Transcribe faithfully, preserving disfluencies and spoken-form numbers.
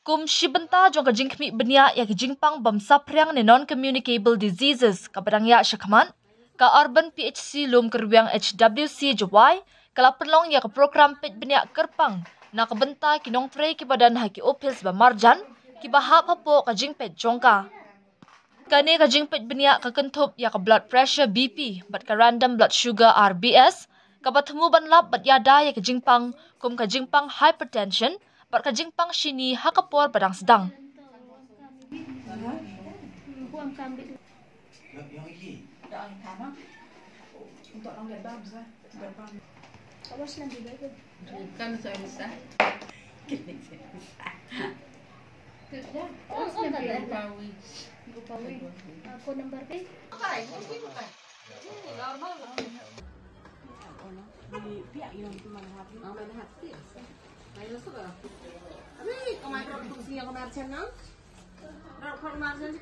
Kum shi bynta jong ka jingkhmih bniah ïa ka jingpang bym saphriang ne non-communicable diseases kaba dang ïaid shakhmat, ka Urban P H C Lum Kyrwiang H W C Jowai ka la pynlong ïa ka program peit bniah kyrpang na ka bynta ki nongtrei kiba don ha ki ophis ba marjan kiba hap hapoh ka jingpeit jong ka. Kane ka jingpeit bniah ka kynthup ïa ka blood pressure B P bad ka random blood sugar R B S, kaba thmu ban lap bad ïada ïa ka jingpang, kum ka jingpang hypertension bad ka jingpang shini ha ka por ba dang sdang. Kan saya bisa. Kini saya bisa. Kerja. Oh, oh, tak ada. Rupawi. Rupawi. Ah, phone number phi? Bukai, mesti bukai. Ini normal. Di pihak yang cuma hati, main hati. Main suka. Tapi kemarin produksi yang kemarin channel. Produksi kemarin